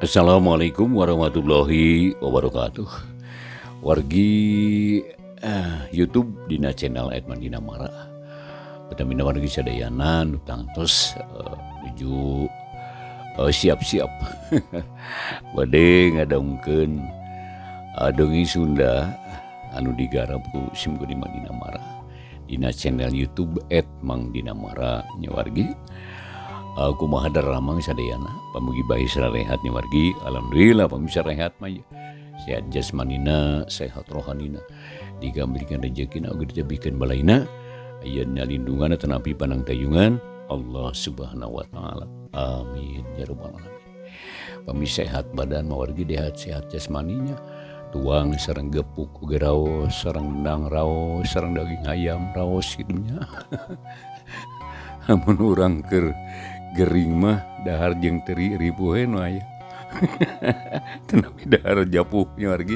Assalamualaikum warahmatullahi wabarakatuh. Wargi YouTube dina channel Edman Dinamara. Utamina wargi sadayana nu tangtos nuju siap-siap bade ngadongkeun dongeng Sunda anu digarap ku sim kuring Mang Dinamara dina channel YouTube @mangdinamara nya wargi. Kumaha daramang sadayana, pamugi bae sarehat nya wargi. Alhamdulillah pami sarehat mah sehat jasmanina, sehat rohanina, digambirkeun rejekina oge ditebihkeun balaina, ayeuna lindungan atanapi panangtayungan Allah Subhanahu wa taala. Amin ya rabbal alamin. Pami sehat badan mah wargi, dehat sehat jasmaninya, tuang sareng gepuk oge raos, sareng rendang raos, sareng daging ayam raos kitu nya. Amun urang keur gering mah dahar jeung teri ripuh nu aya. Teu dahar japuh nya wargi.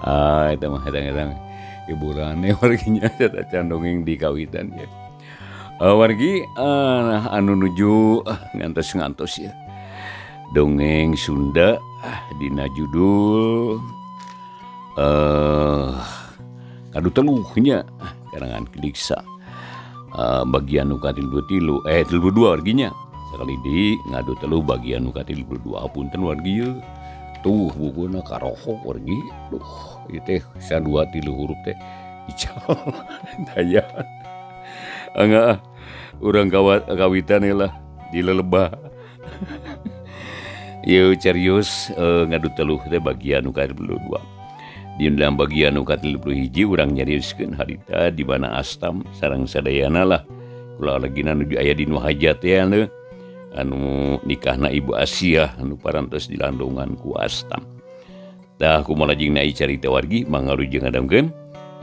Ah, eta mah kadang-kadang hiburan wargi nya, can dongeng di kawitan ya. Wargi anu nuju ngantos-ngantos ya. Dongeng Sunda dina judul Ngadu Teluh nya, karangan Ki Diksa. Bagian nu ka-33, eh, 32 wargi nya. Sakali deui, Ngadu Teluh bagian nu ka-32. Punten wargi, ieu tuh bukuna karohok wargi. Duh, ieu teh sadua tilu huruf teh ical daya. Engga, urang kawitan lah di lelebah. Ieu carios Ngadu Teluh teh bagian nu ka-32. Di dalam bagian nu ka-31 urang nyarioskeun harita di mana Astam sareng sadayana lah kula lagina nuju aya di nu hajat teh anu nikahna Ibu Asia anu parantos dilandongan ku Astam. Tah, kumaha lajengna ieu carita wargi, mangga wilujeng ngadangkeun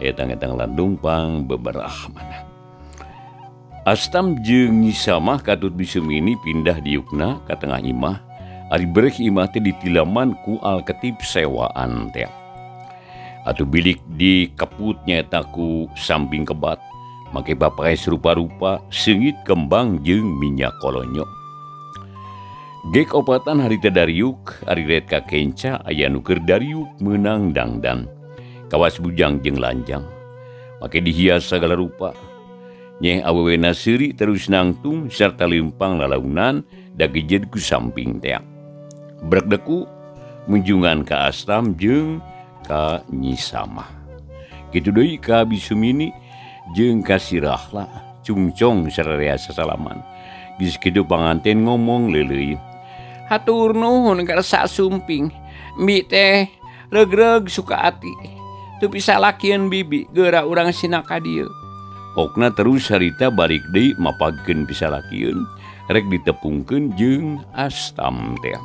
etang-etang landung pang beberah mana. Astam jeung Nyi Samah katut Bisumini pindah diukna ka tengah imah. Ari bereh imah teh ditilaman ku alketip sewaan teh. Atuh bilik dikeput nyaeta ku samping kebat, make papaes rupa-rupa, seungit kembang jeung minyak kolonyo. Gek opatan harita dariuk, ari ret ka kenca aya nu keur dariuk meunang dangdan. Kawas bujang jeung lanjang. Make dihias sagala rupa. Nyeh awewena seuri terus nangtung sarta leumpang lalaunan dagejeud ku samping teh. Brekdeku munjungan ka Astam jeung ka Nyi Samah. Kitu deui ka Bisumini jeung ka si Rahla, cungcong sararea sasalaman. Geus kitu panganten ngomong leuleuy. Hatur nuhun karsa sumping. Bi teh regreg suka ati. Teu bisa lakieun bibi geura urang sina ka dieu. Pokna terus harita balik deui mapagkeun pisalakieun rek ditepungkeun jeung Astam teh.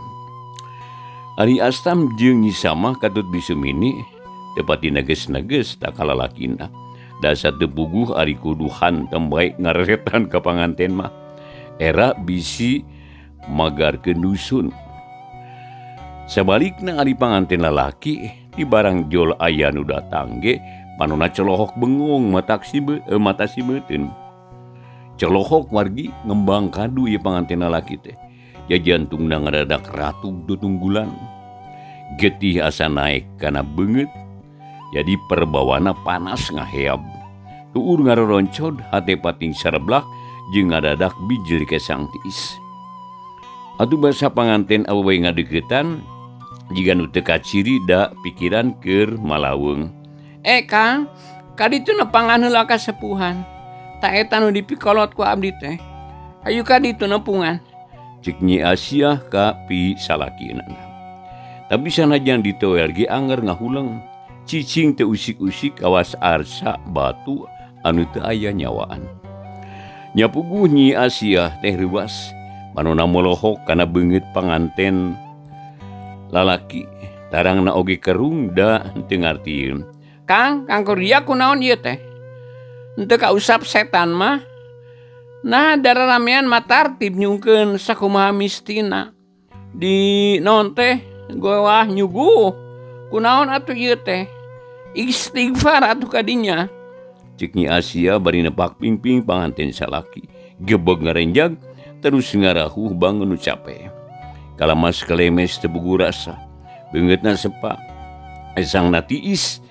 Ari Astam jeung Nyi Samah katut Bisumini teu pati neges-neges tak kalalakina. Dasar teu puguh ari kudu hantem bae ngareretan ka panganten mah. Era bisi magarkeun dusun. Sabalikna ari panganten lalaki di barang jol aya nu datang ge panona celohok bengong mata sibeuteun. Celohok wargi, ngembang kadu ieu panganten lalaki teh. Jajantungna ngadadak ratug tutunggulan. Getih asa naek kana beungeut. Jadi perbawana panas ngaheab. Tuur ngaroroncod hate pating sareblak jeung ngadadak bijil kesang tiis. Atuh basa panganten awewe ngadeuketan jiga nu teu kaciri da pikiran keur malaweung. Eh Kang, kaditu nepangan heula kasepuhan. Ta eta nu dipikolot ku abdi teh. Hayu ka ditu nepungan. Cek Nyi Asia ka pi salakina. Tapi sanajan ditoel ge anger ngahuleng. Cicing teu usik-usik kawas arsa batu anu teu aya nyawaan. Nya puguh Nyi Asia teh reuas, manona molohok kana beungeut panganten lalaki. Tarangna oge kerung da teu ngartieun. Kang, Kang Kurdia kunaon ieu teh? Henteu kausap setan mah. Nah, dararamean mah tartib nyungkeun sakumaha mistina. Di naon teh goah nyuguh. Kunaon atuh ieu teh? Istighfar atuh kadinya. Cek Nyi Asia bari nepak pingping panganten salaki. Gebeg ngarenjag terus ngarahuh bangun nu capek. Kalamas kalemes teu puguh rasa. Beungeutna sepa. Esangna tiis.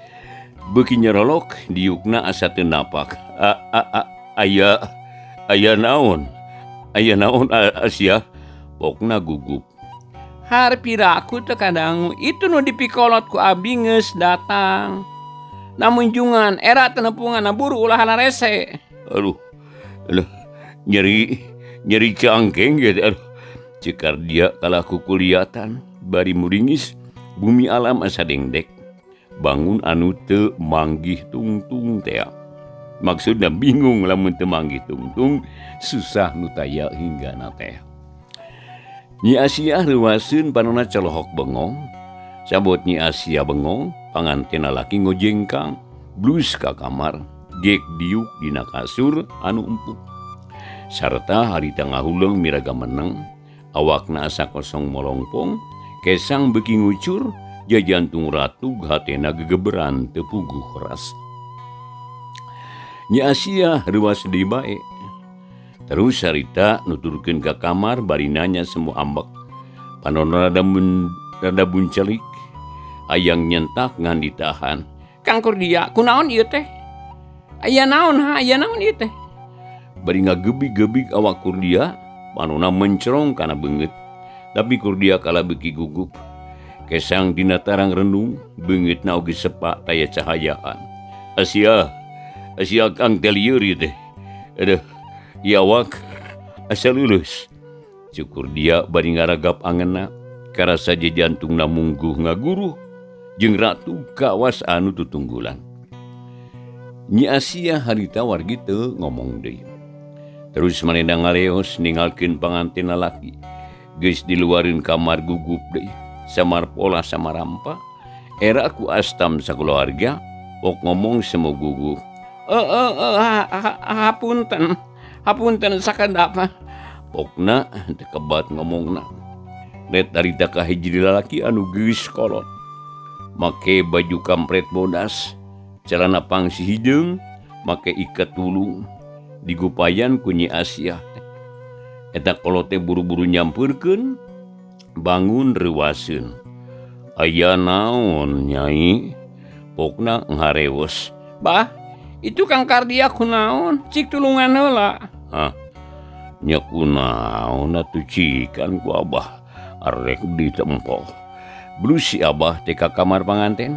Beuki nyerolok diukna asa teu napak. Aya aya naon? Aya naon Asia? Pokna gugup. Harpiraku teu kadangu itu nu dipikolot ku abdi geus datang. Namunjungan era teu nepungan buru ulah rese. Aduh. Aduh, nyeri nyeri cangkeng gitu. Aduh. Ceuk Kardia kalah kukuliatan bari muringis bumi alam asa dengdek. Bangun anu teu manggih tungtung tea. Maksudna bingung lamun teu manggih tungtung susah nu taya hinggana teh. Nyi Asia reuaseun panonna colohok bengong. Sabot Nyi Asia bengong, panganten lalaki ngojengkang, blus ka kamar, gek diuk dina kasur anu empuk. Sarta harita ngahuleng miraga meneng, awakna asa kosong molongpong, kesang beuki ngucur, jajantung ratug hatena gegeberan teu puguh rasa. Nyi Asia reuas deui bae. Terus harita nuturkeun ka kamar bari nanya semu ambek. Panonna rada buncelik, hayang nyentak ngan ditahan. Kang Kurdia, kunaon ieu teh? Aya naon ha? Aya naon ieu teh? Bari ngagebig-gebig awak Kurdia, panonna mencerong kana beungeut. Tapi Kurdia kalah beuki gugup. Kesang dina tarang renung, beungeutna oge sepa taya cahayaan. Asia, Asia Kang teh lieur ieu teh. Aduh. Iawak asa lulus. Cukur dia bari ngaragap angeuna, karasa je jantungna mungguh ngaguruh jeung ratu kawas anu tutunggulan. Nyi Asia harita wargi teu ngomong deui. Terus manehna ngaleos ninggalkeun panganten lalaki. Geus diluareun kamar gugup deui, samar pola samarampa. Era ku astam sakulawarga, pok ngomong semu gugup. Hapunten. Hapunten sakedap. Pokna teu kebat ngomongna. Ret harita ka hiji lalaki anu geus kolot. Make baju kampret bodas, celana pangsi hideung, make iket wulung, digupayan ku Nyi Asia. Eta kolot teh buru-buru nyampeurkeun, bangun reuaseun. Aya naon Nyai? Pokna ngareos. Bah, itu Kang Kardia kunaon? Cik tulungan heula. Hah? Nya kunaon atuh cikan ku Abah arek ditempo. Blus si Abah teh ka kamar panganten.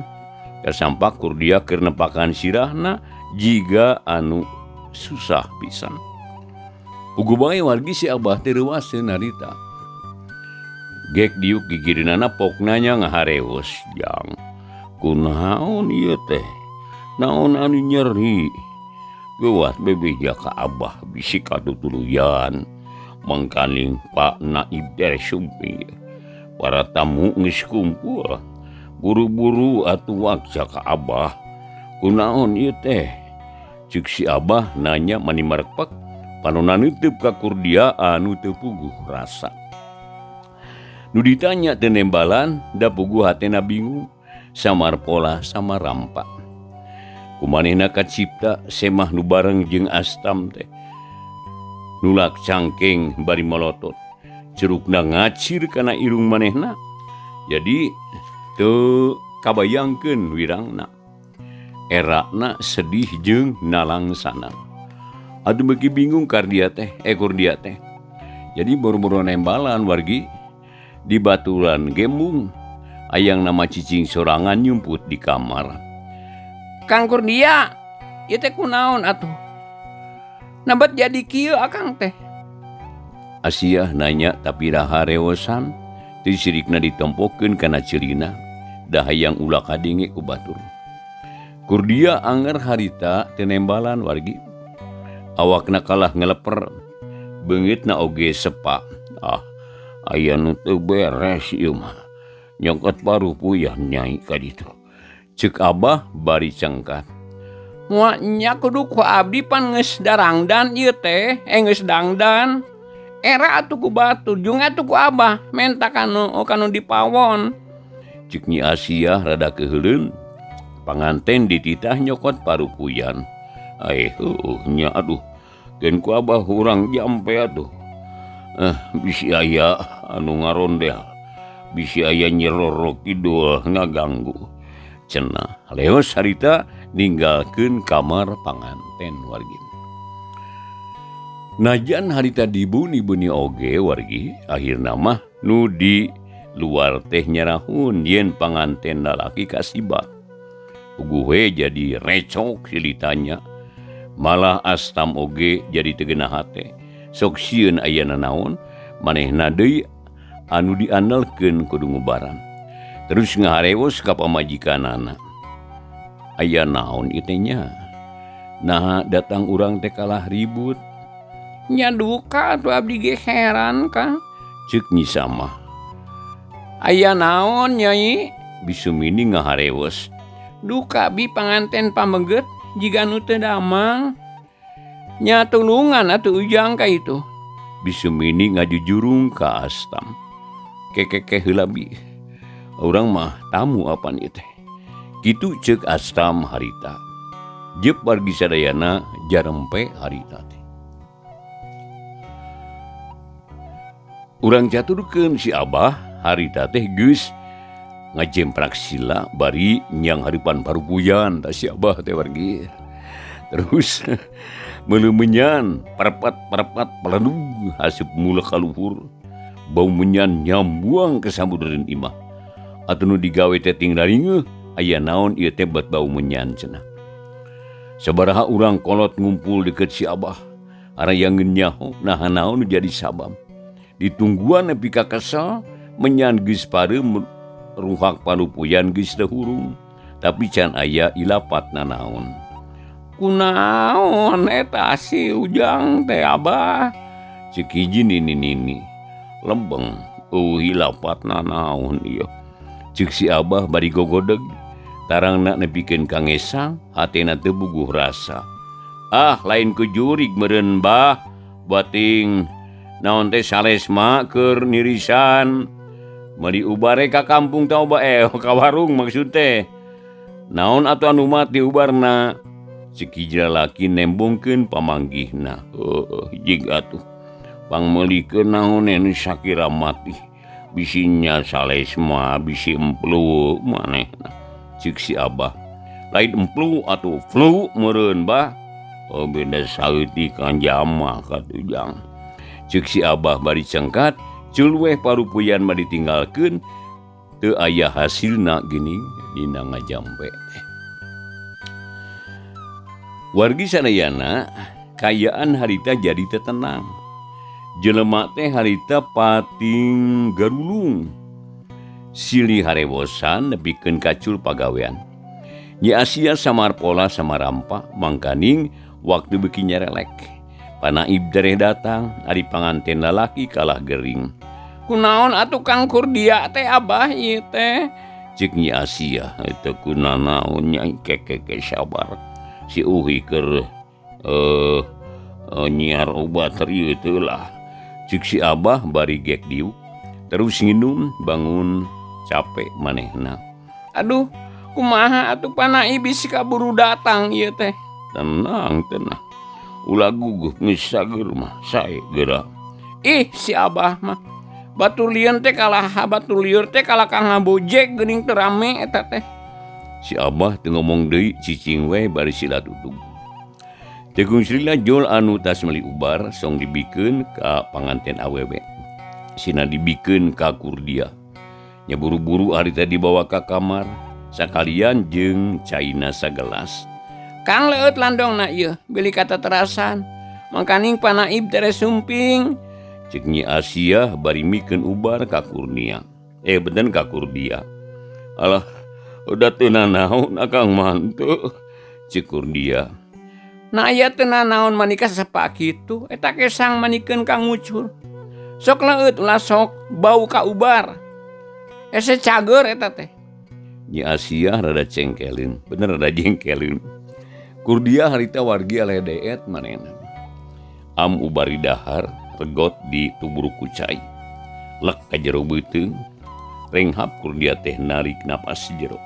Kasampak Kurdia keur nepakan sirahna jiga anu susah pisan. Puguh bae wargi si Abah teh reuaseun harita. Gek diuk gigireunana pokna nya ngahareos jang. Kunaon ieu teh? Naon anu nyeri? Geuwat bebeja ka Abah bisi katutuluyan. Mangkaning Pak Naib der sumping. Para tamu geus kumpul. Buru-buru atuh wakca ka Abah. Kunaon ieu teh? Ceuk si Abah nanya mani marekpek, panonna neuteub ka Kurdia anu teu puguh rasa. Nu ditanya teu nembalan, da puguh hatena bingung, samar pola samarampa. Kumanehna kacipta semah nu bareng jeung astam teh. Nulak cangkeng bari molotot. Cerukna ngacir kana irung manehna. Jadi teu kabayangkeun wirangna. Erana sedih jeung nalangsana. Aduh beuki bingung Kardia teh, Kurdia teh. Jadi boro-boro nembalan wargi di baturan gembung. Ayang nama cicing sorangan nyumput di kamar. Kang Kurdia, ieu teh kunaon atuh? Nabat jadi kieu akang teh. Asia nanya tapi raha rewosan, teu sirikna ditempokeun kana ceulina, da hayang ulah kadenge ku batur. Kurdia anger harita teu nembalan wargi. Awakna kalah ngeleper, beungeutna oge sepa. Ah, aya nu teu beres ieu mah. Nyokot paruh puyah nyai ka ditu. Ceuk Abah bari cengkat. Moal nya kudu ku abdi pan geus darangdan ieu teh, geus dangdan. Era atuh ku batur, jeung atuh ku Abah menta kanu dipawon. Ceuk Nyi Asia rada keuheuleun, panganten dititah nyokot parupuyan. Aeh heueuh nya aduh, keun ku Abah urang jampe atuh. Bisi aya anu ngarondel. Bisi aya Nyi Roro Kidul ngaganggu. Cenah leos harita ninggalkeun kamar panganten wargi. Najan harita dibuni-buni oge wargi akhirna mah nu di luar teh nyarahun yen panganten lalaki kasibat. Puguh jadi recok silitanya. Malah Astam oge jadi teu geunah hate. Sok sieun aya nanaon manehna deui anu diandalkeun kudu ngubaran. Terus ngaharewos ka pamajikanana. Aya naon ieu teh nya? Naha datang urang teh kalah ribut. Nya duka atuh abdi ge heran Kang. Ceuk Nyi Samah. Aya naon Nyai? Bisumini ngaharewos. Duka bi panganten pamenggeut jiga nu teu damang. Nya tulungan atuh Ujang ka itu. Bisumini ngajujurung ka Astam. Kekeke heula bi. Urang mah tamu apan ieu teh. Kitu ceuk Astam harita. Jep wargi sadayana jarempe harita teh. Urang caturkeun si Abah harita teh geus ngajemprak sila bari nyang hareupan parupuyan tah si Abah teh wargi. Terus meuleumeunyan parpat-parpat peledug asup mula ka luhur. Bau menyan nyambuang ke samudereun imah. Atuh nu digawe teh ting daringeuh aya naon ieu teh bet bau menyan cenah. Sabaraha urang kolot ngumpul deukeut si Abah. Arayangeun nyaho naha naon nu jadi sabab. Ditungguan nepi ka kesel menyan geus pareum ruhak palupuyan geus teu hurung. Tapi can aya ilapat nanaon. Kunaon eta si Ujang teh Abah? Ceuk hiji nini-nini. Lembeng eueuh ilapat nanaon ieu. Ceuk si Abah bari gogodeg. Tarangna nepikeun ka ngesang, hatena teu buguh rasa. Ah, lain ku jurig meureun bah, bating naon teh salesma keur nirisan. Meuli ubare ka kampung teh oba ka warung maksud teh. Naon atuh anu mah diubarna? Ceuk hiji lalaki nembongkeun pamanggihna. Heueuh, jig atuh. Pangmeulikeun naon nu sakira mati. Bisinya salesma, bisi emplu manehna. Ceuk si Abah. Lain emplu atuh flu meureun bah. Oh beda saeutik kan jamah katujang. Ceuk si Abah bari cengkat, culweh parupuyan mah ditinggalkeun teu aya hasilna geuning dina ngajampe. Wargi sadayana kayaan harita jadi tetenang. Jelema teh harita pating garulung. Silih harewosan nepikeun kacul pagawean. Nyi Asia samarpola samarampa mangkaning waktu beuki nyerelek. Panaib dereh datang ari panganten lalaki kalah gering. Kunaon atuh Kang Kurdia teh Abah ieu teh? Ceuk Nyi Asia eta kunanaon nya kekeke sabar. Si Uhi keur nyiar obat rieu teu lah. Ceuk si Abah bari gek diuk terus nginum bangun capek manehna. Aduh, kumaha atuh panaib bisi kaburu datang ieu teh? Tenang, tenang. Ulah gugup geus sager mah sae geura. Ih, si Abah mah. Batur lieur teh kalah batur lieur teh kalah ka ngabojek geuning teu rame eta teh. Si Abah teu ngomong deui cicing we bari sila duduk. Tegung Srila jol anu tas meuli ubar song dibikeun ka panganten awewe. Sina dibikeun ka Kurdia. Nya buru-buru harita dibawa ka kamar sakalian jeung caina sagelas. Kang leueut landongna ieu beli kata terasan. Mangkaning panaib tere sumping. Ceuk Nyi Asia bari mikeun ubar ka Kurnia. Benten ka Kurdia. Alah, udah teu nanaon akang mantu. Ceuk Kurdia. Nah aya teu nanaon manika sasepak kitu, eta kesang manikeun ka ngucur. Sok leueut ulah sok bau ka ubar. Ese cager eta teh. Nyi Asia rada cengkelin, bener rada jengkelin. Kurdia harita wargi aleh deet manehna. Am ubari dahar regot di tubruk ku cai. Lek ka jero beuteung, renghap Kurdia teh narik napas jero.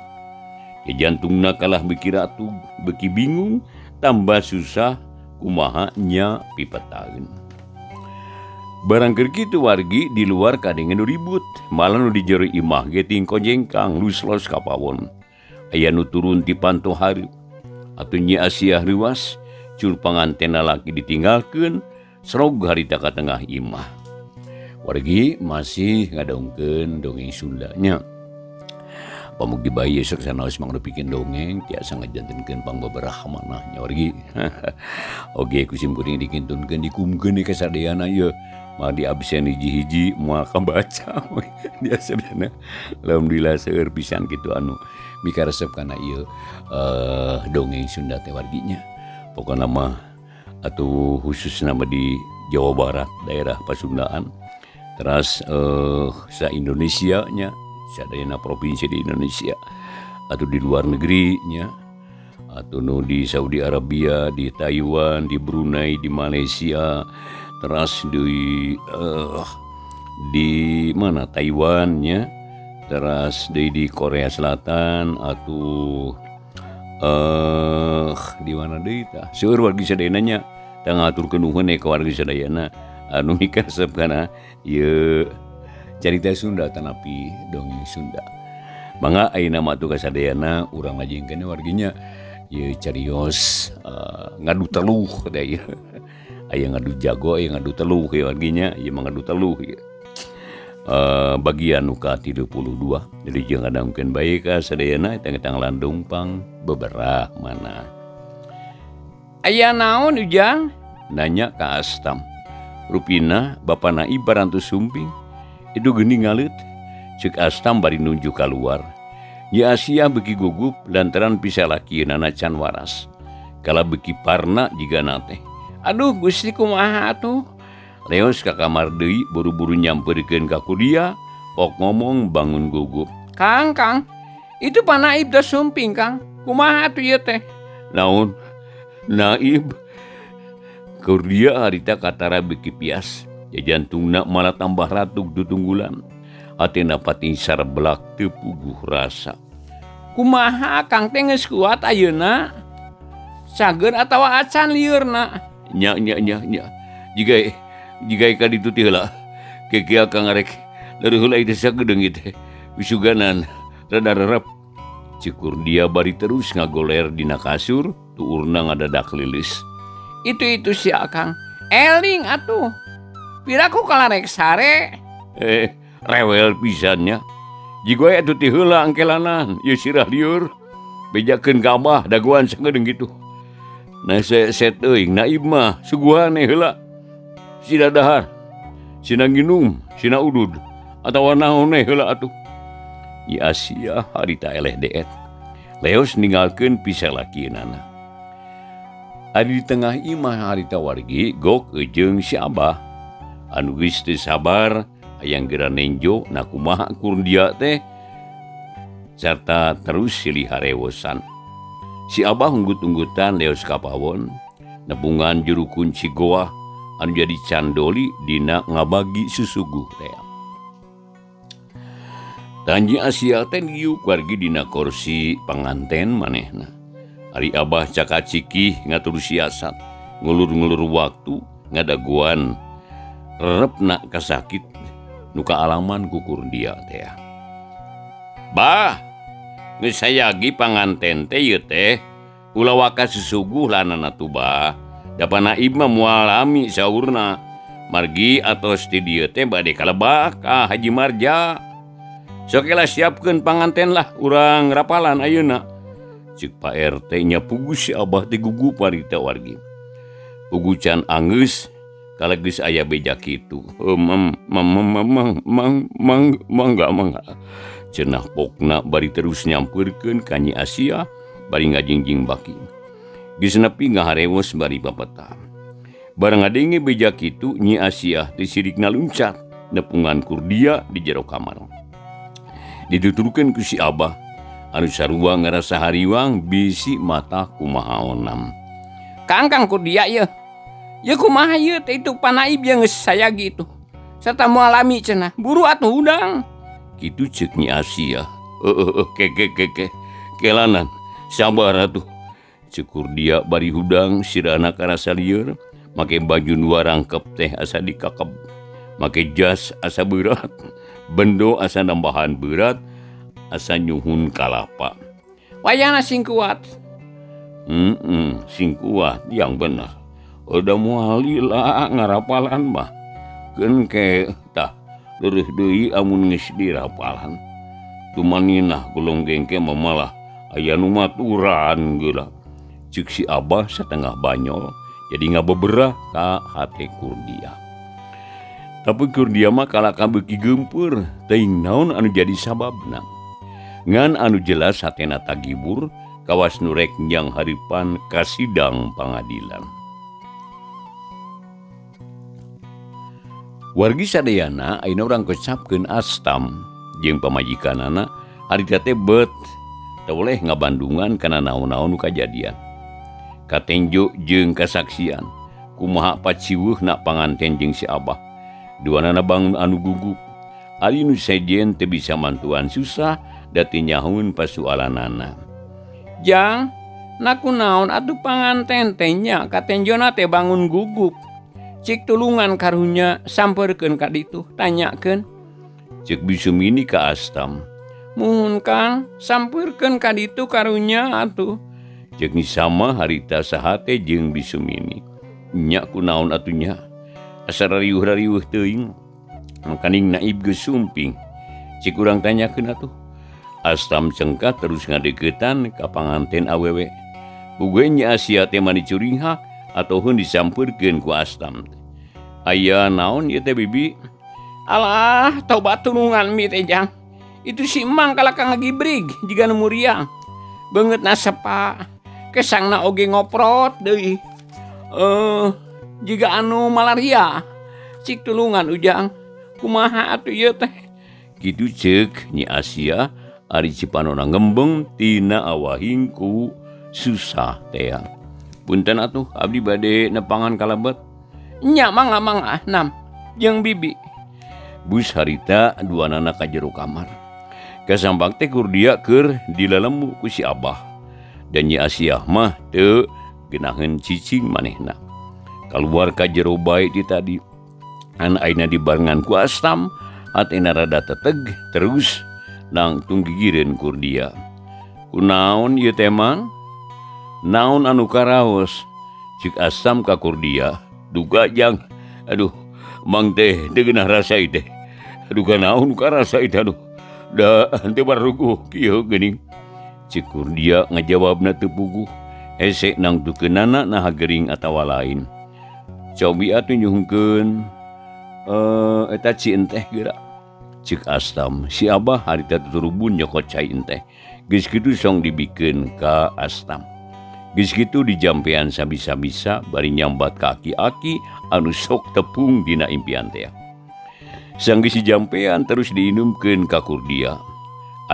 Ya jantungna kalah beuki ratug, beuki bingung, tambah susah kumaha nya pipetaeun. Barang keur kitu wargi di luar kadenge nu ribut, malah nu di jero imah ge tingkojengkang luslos ka pawon. Aya nu turun ti panto hareup. Atuh Nyi Asiah reuas, cul pangantena laki ditinggalkeun, serog harita ka tengah imah. Wargi masih ngadongkeun dongeng Sundanya. Pamugi bayi esok sanaos mangrupikeun dongeng tiasa ngajantenkeun pangbabaraha manah nya wargi. Oge ku sim kuring dikintunkeun dikumkeun ka sadayana ieu. Mah di absen hiji-hiji moal kabaca biasa-biasana. Alhamdulillah seueur pisan kitu anu mikaresep kana ieu dongeng Sunda teh warginya. Pokona mah atuh khususna mah di Jawa Barat daerah Pasundaan teras sa Indonesia nya sadayana provinsi di Indonesia atau di luar negeri nya atau nu di Saudi Arabia, di Taiwan, di Brunei, di Malaysia, teras di mana Taiwan nya, teras di Korea Selatan atau di mana deui tah. Seueur wargi sadayana nya tah ngaturkeun nuhun ka wargi sadayana anu mikaresep kana ieu carita Sunda tanapi dongeng Sunda. Mangga ayeuna mah atuh kasadayana urang lajengkeun warginya ieu carios ngadu teluh teh ieu. Aya ngadu jago, aya ngadu teluh ieu warginya, ieu mah ngadu teluh ieu. Bagian nu ka-32. Jadi jeung ngadangkeun bae ka sadayana eta tang landung pang beberah mana. Aya naon Ujang? Nanya ka Astam. Rupina bapa Naib parantos sumping. Itu geuning ngaleut. Ceuk Astam bari nunjuk kaluar. Nyi Asiah beuki gugup lantaran pisalakieunana can waras. Kala beuki parna jigana teh. Aduh Gusti kumaha atuh? Leos ka kamar deui buru-buru nyamperkeun ka kuria, pok ngomong bangun gugup. Kang, Kang, itu Pak Naib teh sumping, Kang. Kumaha atuh ieu teh? Naon? Naib? Kurdia harita katara beuki pias. Jantungna malah tambah ratuk tutunggulan. Atina pati sarbelak teu puguh rasa. Kumaha Kang teh geus kuat ayeuna? Cager atawa acan liurna? Nya nya nya nya. Jiga ka ditu teh heula. Keke akang arek leureun heula ieu sagedeung ieu teh. Wisuganan rada rerep. Ceuk dia bari terus ngagoler dina kasur, tuurna ngadadak lilis. Itu si Akang. Eling atuh. Piraku kalarek sare. Rewel pisannya. Jiga atuh ti heula angkelanan, ieu sirah lieur. Bejakeun ka abah dagoan sagedeung kitu. Nah set euy, Naib mah suguhan heula. Sina dahar, sina nginum, sina udud, atawa naon heula atuh. Nyi Asiah harita eleh deet. Leos ninggalkeun pisalakieunana. Ari di tengah imah harita wargi gok jeung si Abah. Anu geus teu sabar hayang geura nenjo na kumaha Kurdia teh sarta terus silih harewosan. Si Abah unggut-unggutan leos ka pawon, nepungan juru kunci goah anu jadi candoli dina ngabagi susuguh teh. Tanji Asia teh diuk wargi dina kursi panganten manehna. Ari Abah cakacikih ngatur siasat, ngulur-ngulur waktu ngadaguan rerepna kasakit nu kaalaman ku Kurdia teh. Bah, geus sayagi panganten teh ieu teh ulah waka susuguh lanana tuh bah. Da Naib mah moal lami saurna. Margi atos ti dieu teh bade kalebak ka Haji Marja. Sok lah siapkeun panganten lah urang rapalan ayeuna. Ceuk Pak RT nya pugu si Abah teh gugup harita wargi. Pugu can anggeus kala geus aya beja kitu. Mangga mangga. Cenah pokna bari terus nyamperkeun ka Nyi Asiah bari ngajingjing baki. Geus nepi ngaharewos bari papetah. Barang ngadenge beja kitu Nyi Asiah teh sirikna luncat nepungan Kurdia di jero kamar. Dituturkeun ku si Abah anu sarua ngarasa hariwang bisi mata kumaha onam. Kang, Kang Kurdia ieu. Ieu kumaha ieu teh itu Pak Naib yang geus sayagi itu. Sarta moal lami cenah. Buru atuh hudang. Kitu ceuk Nyi Asiah. Ke ke ke ke. Kelanan sabar atuh. Ceuk Kurdia bari hudang sirana karasa lieur make baju nu rangkep teh asa dikakeb. Make jas asa berat, bendo asa nambahan berat, asa nyuhun kalapa. Wayahna sing kuat. Sing kuat yang bener. Udah moal lila ngarapalan mah. Keun ke tah leureih deui amun geus dirapalan. Tumaninah gulung gengke mah malah aya nu maturan geura. Ceuk si Abah satengah banyol jadi ngabeberah ka hate Kurdia. Tapi Kurdia mah kalaka beuki geumpeur, teuing naon anu jadi sababna. Ngan anu jelas hatena tagibur kawas nu rek njang hareupan ka sidang pangadilan. Wargi sadayana ayeuna urang kecapkeun Astam jeung pamajikanana harita teh bet teu boleh ngabandungan kana naon-naon nu kajadian. Katenjo jeung kasaksian kumaha paciweuhna panganten jeung si Abah. Duanana bangun anu gugup. Ari nu sejen teu bisa mantuan susah da teu nyahoeun pasualanana. Jang, nakunaon atuh panganten teh nya katenjona teh bangun gugup. Cik tulungan karunya sampeurkeun ka ditu tanyakeun. Ceuk Bisumini ka Astam. Muhun Kang, sampeurkeun ka ditu karunya atuh. Ceuk Nyi Sama harita sahate jeung Bisumini. Nya kunaon atuh nya? Asa rariuh-rariuh teuing. Makaning naib geus sumping. Cik urang tanyakeun atuh. Astam cengkat terus ngadeukeutan ka panganten awewe. Puguh Nyi Asia teh mani curingha atoheun disampeurkeun ku Astam. Aya naon ieu teh bibi? Alah, tobat tulungan mi teh jang. Itu si Emang kalaka ngagibrig jiga nu muriang. Beungeutna sepa, kesangna oge ngoprot deui. Jiga anu malaria. Cik tulungan ujang. Kumaha atuh ieu teh? Kitu ceuk Nyi Asia ari cipanona ngembeng tina awahing ku susah tea. Punten atuh abdi bade nepangan kalebet. Nya mangga mangga nam jeung bibi. Bus harita duanana ka jero kamar. Kasambak teh Kurdia keur dilalemu ku si Abah. Dan Nyi Asiah mah teu geunaheun cicing manehna. Kaluar ka jero bae ti tadi. An ayeuna dibarengan ku Astam, hatena rada teteg terus nangtung gigireun Kurdia. Kunaon ieu teh Mang? Naon anu karaos? Ceuk Astam ka Kurdia. Duga jang. Aduh, Mang teh teu geunah rasa ieu teh. Aduh kanaon karasa ieu teh aduh. Da henteu baruguh kieu geuning. Ceuk Kurdia ngajawabna teu puguh. Hese nangtukeunana naha gering atawa lain. Cobi atuh nyuhungkeun eta ci enteh geura. Ceuk Astam, si Abah harita tuturubun nyokot cai enteh. Geus kitu song dibikeun ka Astam. Geus kitu dijampean sabisa-bisa bari nyambat ka aki-aki anu sok tepung dina impian teh. Sanggeus dijampean terus diinumkeun ka Kurdia.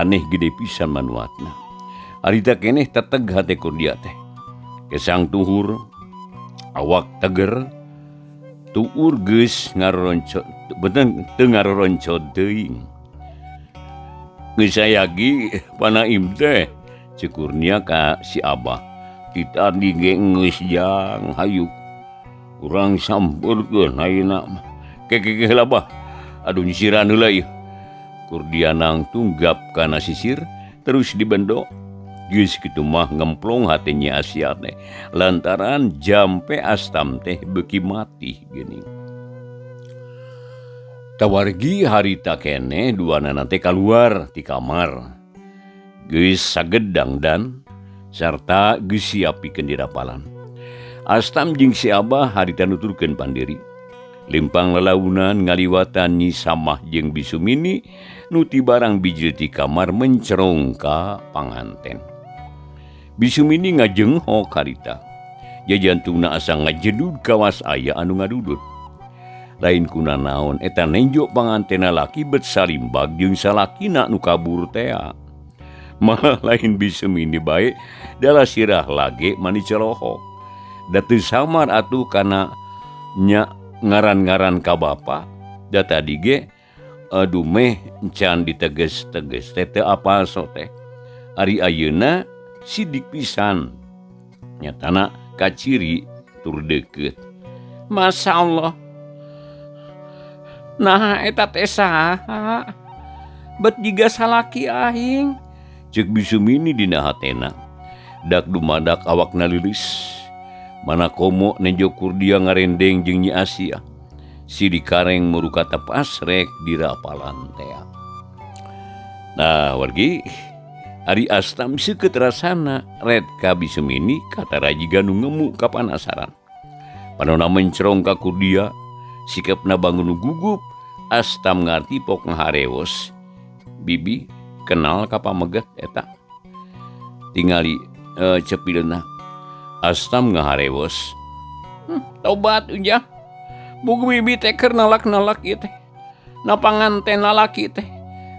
Aneh gede pisan manuatna. Harita keneh teteg hate Kurdia teh. Kesang tuhur, awak teger, tuur geus ngaroncot, beuteung teu ngaroncot teuing. Geus sayagi panaim teh ceuk Kurnia ka si Abah. Kita di ge geus jang hayu. Urang sampeurkeun ayeuna mah. Kekekeh lah bah. Aduh nyisiran heula ieu. Kurdia nangtung gap kana sisir terus dibendo. Geus kitu mah ngemplong hate Nyi Asia teh. Lantaran jampe Astam teh beuki mati geuning. Tawargi harita keneh duanana teh kaluar ti kamar. Geus sagedang dan sarta geus siap pikeun dirapalan. Astam jeung si Abah harita nuturkeun pandiri. Lempang lelaunan ngaliwatan Nyi Samah jeung Bisumini nu ti barang bijil ti kamar mencerong ka panganten. Bisumini ngajenghok harita. Jajantungna asa ngajedud kawas aya anu ngadudut. Lain kuna naon eta nenjo pangantena laki bet salimbag jeung salakina nu kabur tea. Malah lain Bisumini bae dalah sirah lage mani celohok. Da teu samar atuh kana nya ngaran-ngaran ka bapa. Da tadi ge aduh meh can diteges-teges teh teu apal so teh. Ari ayeuna sidik pisan. Nyatana kaciri tur deukeut. Masya Allah. Nah eta teh saha? Bet jiga salaki aing. Ceuk Bi Sumini dina hatena. Dak dumadak awakna lilis. Mana komo nejo Kurdia ngarendeng jeung Nyi Asia. Sidi kareng muruka tepas rek dirapalan tea. Nah wargi, ari Astam seukeut rasana red ka Bi Sumini katara jiga nu ngemu kapanasaran. Panona mencerong ka Kurdia, sikapna bangun nu gugup, Astam ngarti pok ngaharewos. Bibi kenal ka pameget eta. Tingali cepilna. Astam ngaharewos. Tobat ujang. Buku bibi teh keur nalak-nalak ieu teh. Na panganten lalaki teh.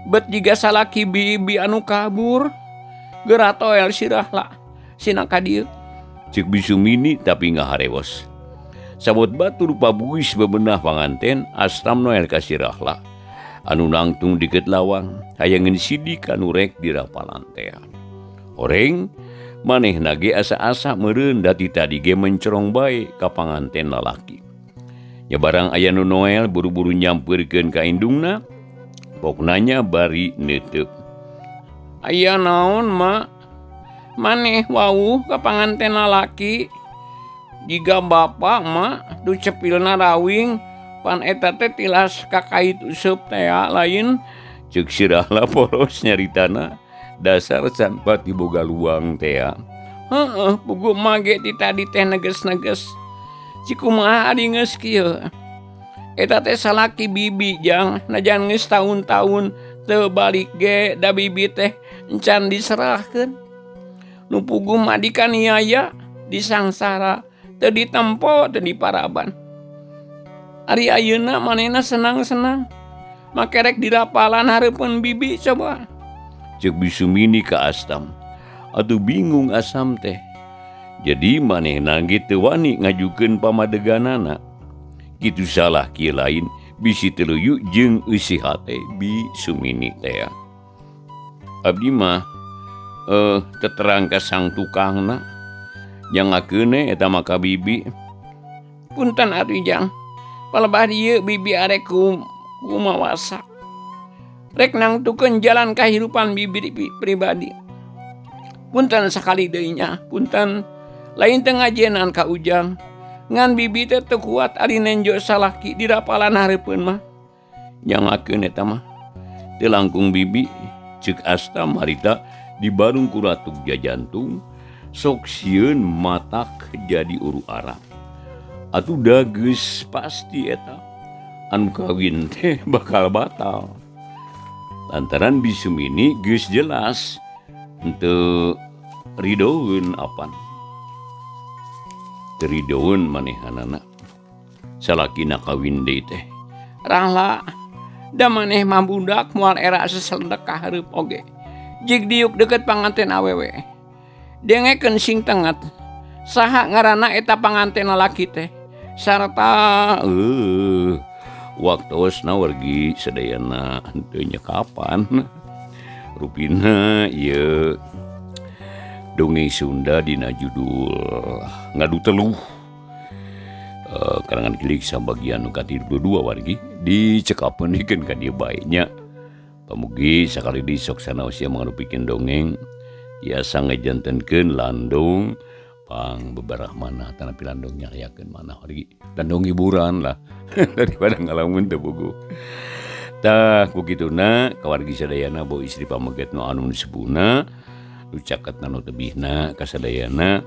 Bet jiga salaki bibi anu kabur. Geura toel sirah lah. Sina ka dieu. Ceuk Bi Sumini tapi ngaharewos. Sabot batur pabuis bebenah panganten, Astam noel ka sirah lah. Anu nangtung deket lawang, hayangeun sidik anu rek dirapalan teh. Horeng manehna ge asa-asa meureun da ti tadi ge mencerong bae ka panganten lalaki. Nya barang aya nu noel buru-buru nyampeurkeun ka indungna, pokna nya bari neuteup. Aya naon, Mak? Maneh wawuh ka panganten lalaki? Jiga bapak, Mak, du cepilna rawing, pan eta teh tilas kakait useup tea lain. Ceuk sirahla poros nyaritana. Dasar can pati boga luang tea. Heeh, pugu mage ti tadi teh neges-neges. Cikumaha adi geus kieu. Eta teh salaki bibi jang, najan geus taun-taun teu balik ge da bibi teh encan diserahkeun. Nu pugu mah dikaniaya, disangsara, teu ditempo, teu diparaban. Ari ayeuna manehna senang-senang. Make rek dirapalan hareupeun bibi coba. Ceuk Bi Sumini ka Astam. Atuh bingung Asam teh. Jadi manehna ge teu wani ngajukeun pamadeganana. Kitu salah kieu lain bisi teu luyu jeung eusi hate Bi Sumini teh. Abdi mah teterang ka sang tukangna. Jangakeun eta mah ka bibi. Punten atuh Jang. Palebah dieu bibi arek kumawasa. Rek nangtukeun jalan kahirupan bibi pribadi. Punten sakali deui nya, punten. Lain teu ngajenan ka Ujang. Ngan bibi teh teu kuat ari nenjo salaki dirapalan hareupeun mah. Jangakeun eta mah. Teu langkung bibi ceuk Astam harita di barung ku ratuk jajantung sok sieun matak jadi uru ara. Atuh da geus pasti eta anu kawin teh bakal batal. Lantaran Bi Sumini geus jelas henteu ridoeun apan. Teu ridoeun manehanana. Salakina kawin deui teh. Rangla da maneh mah budak moal era seselendek ka hareup oge. Jig diuk deukeut panganten awewe. Dengekeun sing tenget. Saha ngaranna eta panganten lalaki teh? Sarta waktosna wargi sadayana henteu nya kapan. Rupina ieu dongeng Sunda dina judul Ngadu Teluh. Karangan kilik sabagian nu ka-32 wargi dicekapeun ka dieu bae nya. Pamugi sakali deui sok sanaos sia mangarupikeun dongeng tiasa ngajantenkeun landung pang beberapa mana tanapi landung nyayakeun mana wargi. Landung hiburan lah daripada ngalamun teu puguh. Tah ku kituna kawargi sadayana boh istri pameget nu anu disebuna nu caketna nu tebihna kasadayana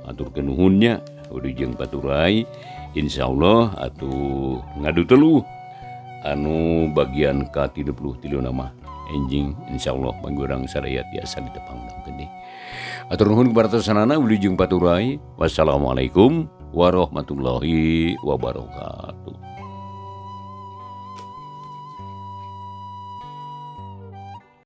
aturkeun nuhun nya udah jeung paturai insyaallah atuh ngadu teluh anu bagian ka-33 mah enjing insyaallah panggurang sadaya tiasa ditepang deui. Atur nuhun kabartosanana wilujeng paturai. Wassalamualaikum warahmatullahi wabarakatuh.